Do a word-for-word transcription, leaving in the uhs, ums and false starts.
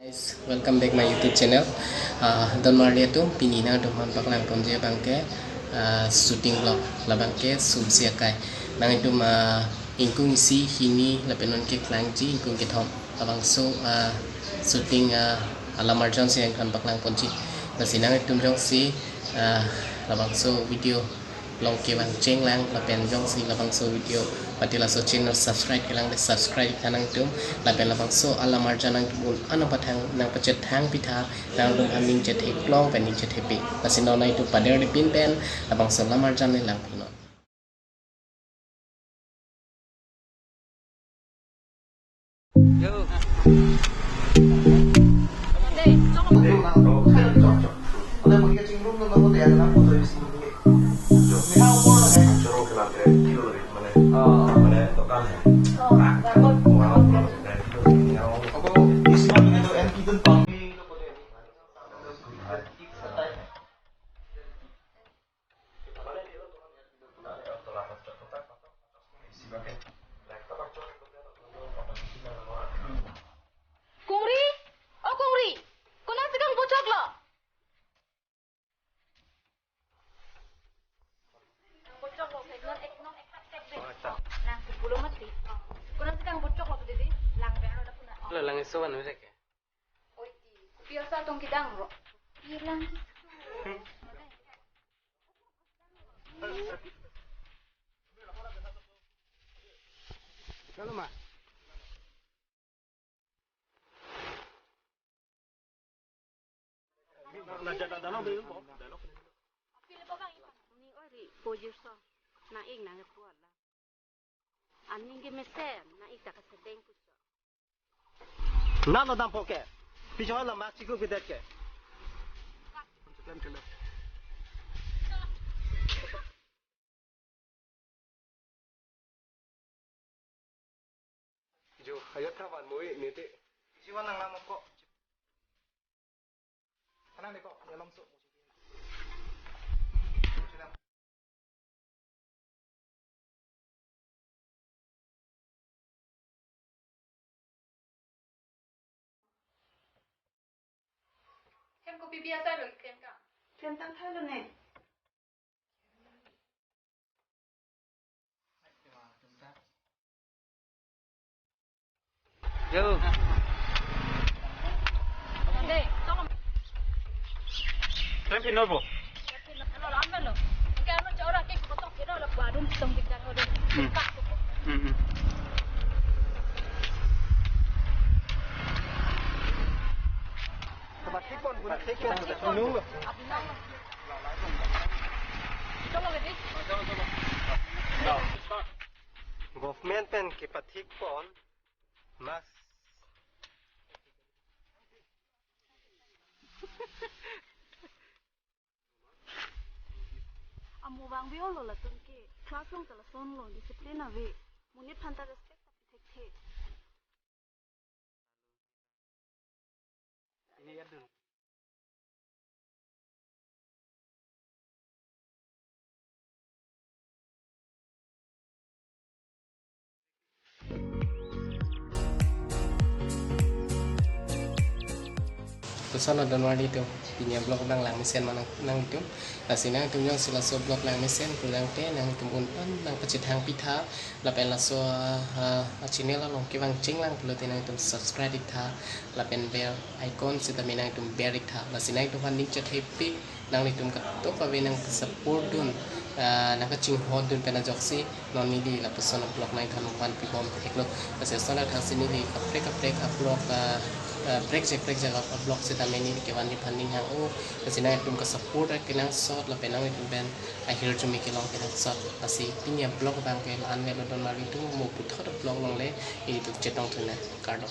Guys, welcome back my YouTube channel. Ah, don marli atum, pini nangtum aphan paklang ponji abangke, ah, shooting vlog, labangke Sumsi akai. Nangtum, ah, ingkung isi hini lapen non keklangji ingkung kethom. Labangso, ah, shooting, ah, alam arjan si nangtum aphan paklang ponji. Lasi nangtum jongsi, ah, labangso video along kevang chenglang lapen jongsi labangso video mate laso channel subscribe kelang te subscribe tha nangtum, lapen labangso alam arjan nangtum un-an aphan nangpachethang pitha, nangtum aphan ning chetheklong pen ning chethepi. Lasi non nangtum pader di pin pen labangso alam arjan le lang pinon. Yo. Kungri, o Kungri, konatsi kangbochoklo? Kangbochoklo, ek non, ek non, ek tak, ek dek. Nang sepuluh mati. Konatsi kangbochoklo, didi? Lang pe ano dak puna. Lo lang iso kan udah ke? Oi, di. Kopi asa tong kedang ro. Bilang. Kalau mah. Ni ori pojir so. Na ing nang kuat la. Aning ke mesen, na ik ta kasedeng puso. Nalo dampo ke. Piso la mas chiku kidet ke. Jo, ayat kawan moi niti. Siwan nang lama kok. Kanang deko, ya longso. Ken kopi biasa lo ken ka? Ken tang thalo ne. Yo. Deh, tolong. Klem pin nol po. Ano, ano, ano? Oke, ano, cora ke potong kira lo, baru potong bintang lo deh. Hmm. Kak, tuh. Hmm, hmm. Kepathik pon, kepathik pon. Nung lo. Tolong, deh. Government pen kepathik pon, mas. Amo vangve-olo latum ke, class along ta lason lo, discipline ave, monit aphan ta respect ta pi thekthe. Lason adon marli atum, pini a-vlog abang lang mesen ma nang, nangtum. Lasi nangtum jongsi laso vlog lang mesen pulang te nangtum un-an nangpachethang pitha, lapen laso, ah, ah, channel along kevang chenglang pulote nangtum subscribe iktha, lapen bell icon sitame nangtum ber iktha. Lasi nangtum aphan ning chethepi, nanglitum kadokave nangsupport dun, ah, nangkachinghon dun pen ajoksi non neli lapuson a-vlog nangtum aphan pibom theklo. Lasi lason athaksi neli kaprek kaprek a-vlog, ah, ah, prekjak prekjak a-vlog sitame neli kevan nephan ning hang-o. Lasi nangtum kasupport kenangsot lapen nangtum pen ahirjume kelong kenangsot. Lasi pini a-vlog abangke la-an avelo, don marli atum, mo puthot a-vlog along le ilitum chetongthu nang, kardom.